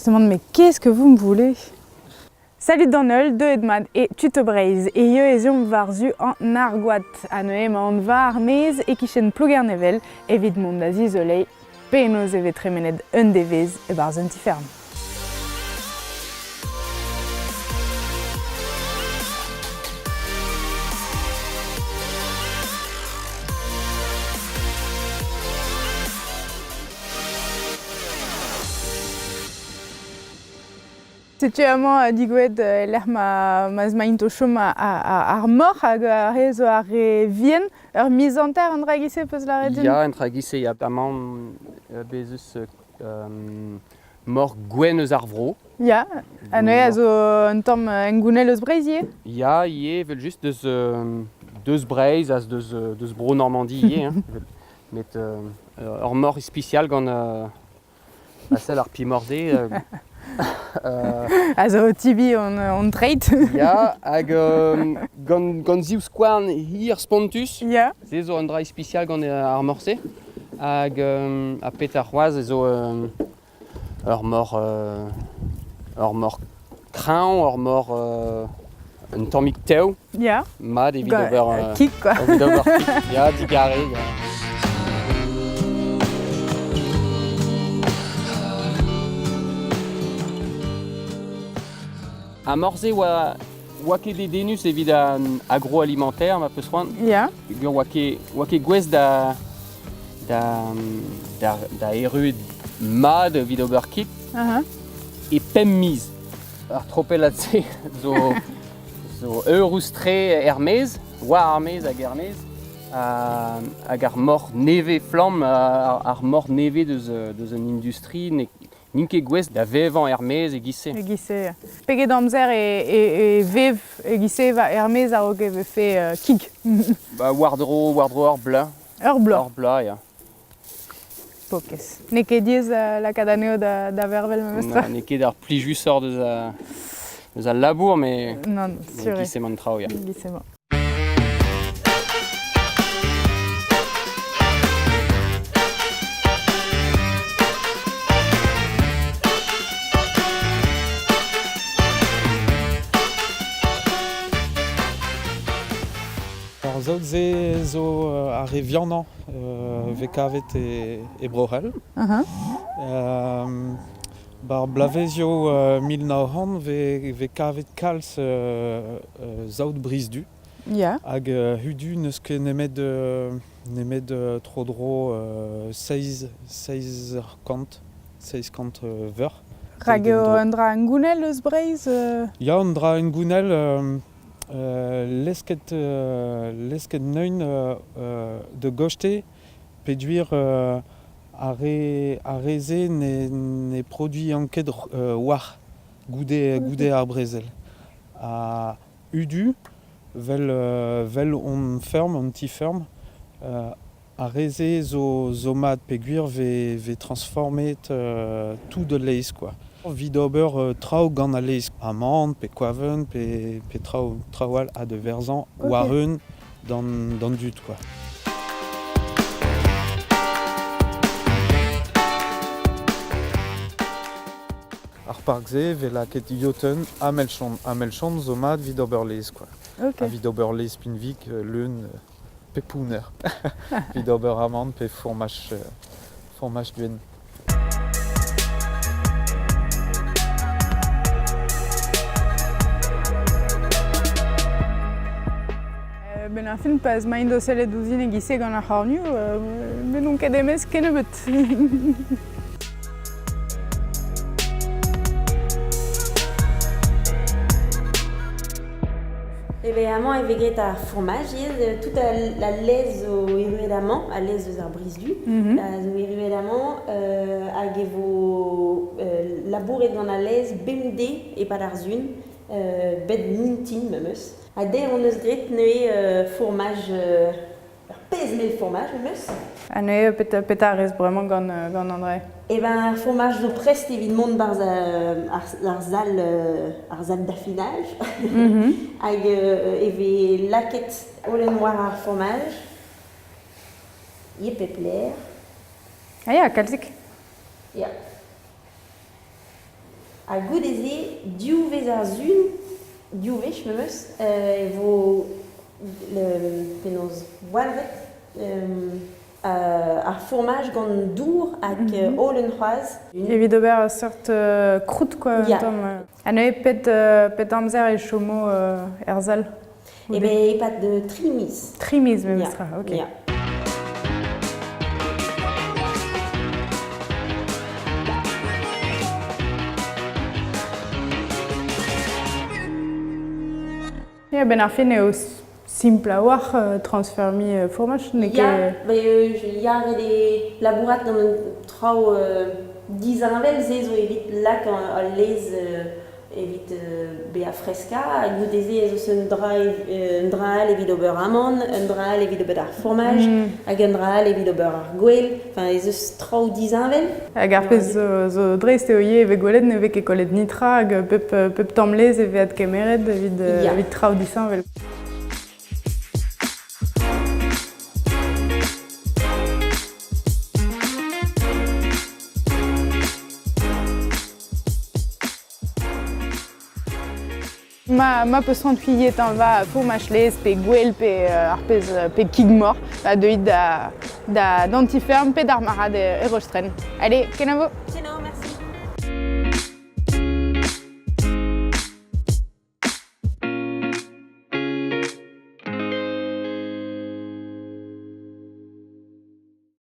Se demande mais qu'est-ce que vous me voulez? Salut d'an holl, deuet mat e Tuto Breizh. Hiziv ez eomp war-zu an Argoad. Ha neuze emaon war ar maez e-kichen Plougernevel evit mont da zizoleiñ penaos e vez tremenet un devezh e-barzh un ti-feurm. Setu amañ digouezhet e-lec'h ma ma'z emaint o chom ar moc'h hag ar re zo ar re vihan. Ur miz hanter an dra giz-se 'peus lâret din? Ya, an dra giz-se, ya. Amañ bez eus moc'h gwenn eus ar vro. Ya, ha neuze a zo un tamm hengounel eus Breizh ivez? Ya, ivez, evel-just, deus, deus Breizh ha deus, deus Bro-Normandi ivez. Hein. Met ur moc'h ispisial gant Ha sell ar pimoc'h-se. A zo o tibi hon treid. Ya, hag gant zivskouarn hir spontus. Ya. Se zo un dra ispisial gant ar moc'h-se. Hag ha petra c'hoazh e zo ur moc'h ur moc'h kreñv, ur moc'h un tammig tev. Ya. Mat evit ober kig quoi. Evit ober kig. Ya, digarez. Ya. Ha morse oa oa ket dedennus evit an agroalimentaire ma peus c'hoant. Ya. Peogwir oa ket oa ket gouest da da da da erruet mat evit ober kig. E pemp miz. Ar tropellad-se zo zo eurus-tre er-maez, war ar maez hag er-maez, hag ar moc'h nevez-flamm, ar moc'h nevez deus, deus un industri n'int ket gouest da vevañ er-maez e-giz-se. E-giz-se. Peget amzer e, e, e vev e-giz-se er-maez a-raok e vefe kig? Ba, war-dro, war-dro ur bloaz. Ur bloaz? Ur bloaz, ya. Pokez. N'eo ket diaes lakaat anezho da, da vervel memestra. N'eo ket ar plijusoc'h deus, a, deus al labour, mais non, sûr. Giz emañ an traoù, ya. Giz emañ. Ar saout-se zo ar re vihanañ vez kavet e Bro-C'hall. Bar bloavezhioù 1900 vez kavet kalz saout brizh-du. Ya. Hag hudu n'eus ket nemet nemet tro-dro seizh seizh kant seizh kant veur. Rak eo un dra hengounel eus Breizh? Ya, un dra hengounel. Lesket lesket neun da goste peogwir ar re ar re-se ne ne produiont ket war goude goude ar brezel. Ha udu 'vel 'vel hon feurm, hon ti-feurm, ar re-se zo zo mat peogwir vez vez transformet tout al laezh kwa. Evit ober traoù gant al laezh, amann pe koaven pe pe traoù traoù all ha da verzañ war-eeun d'an d'an dud kwa. Ar park-se 'vez lakaet yotenn ha melchon. Ha melchon zo mat evit ober laezh kwa. Ok. Evit ober laezh pinvik leun pe pounner evit ober amann pe fourmaj fourmaj gwenn. Benn ar fin, pa 'z maint o sellet ouzhin e-giz-se gant ar c'hornioù, me n'on ket e-mesk kennebeut. Eh ben amañ e vez graet ar fourmaj ivez, tout al laezh zo erruet amañ, al laezh eus ar brizh-du a zo erruet amañ hag e vo labouret gant al laezh bemdez e-pad ar sizhun, bep mintin memes. Ha dec'h hon eus graet neuze fourmaj Ur pezh mell fourmaj em eus. Ha neuze petra a rez bremañ gant, gant André? Eh ben, ar fourmaj zo prest evit mont 'barzh ar, ar sal ar sal d'affinage. Hag e vez lakaet holen war ar fourmaj e pep lec'h. Ah ya, kalzik. Ya. Ha goude-se, div wezh ar sun, div wech memes, e vo penaos walvet ar fourmaj gant dour hag holen c'hoazh. Evit ober ur seurt croûte quoi, un tamm. Ha neuze pet, pet amzer e chomo er sal? Eh ben e-pad tri miz. Tri miz memestra, ok. Ya. Ya, a-benn ar fin eo simpl a-walc'h transfermiñ fourmaj, n'eo ket... Ya, ben, ya, ret eo labourat gant an traoù disheñvel, se zo evit lak al laezh evit bezañ freskañ ha goude-se ez eus un dra, un dra all evit ober amann, un dra all evit ober ar fourmaj hag un dra all evit ober ar gwel. Enfin, ez eus traoù disheñvel. Hag ar pezh zo, zo dreist eo ivez e vez gwelet ne vez ket kollet netra hag pep, pep tamm laezh e vez adkemeret evit, evit traoù disheñvel. Ma, ma peus c'hoant c'hwiet tañva fourmaj laezh pe gwell pe ar pezh pe kig-moc'h, ba deuit da, da d'an ti-feurm pe d'ar marc'had e, e Rostren. Allez, kenavo! Kenavo, merci.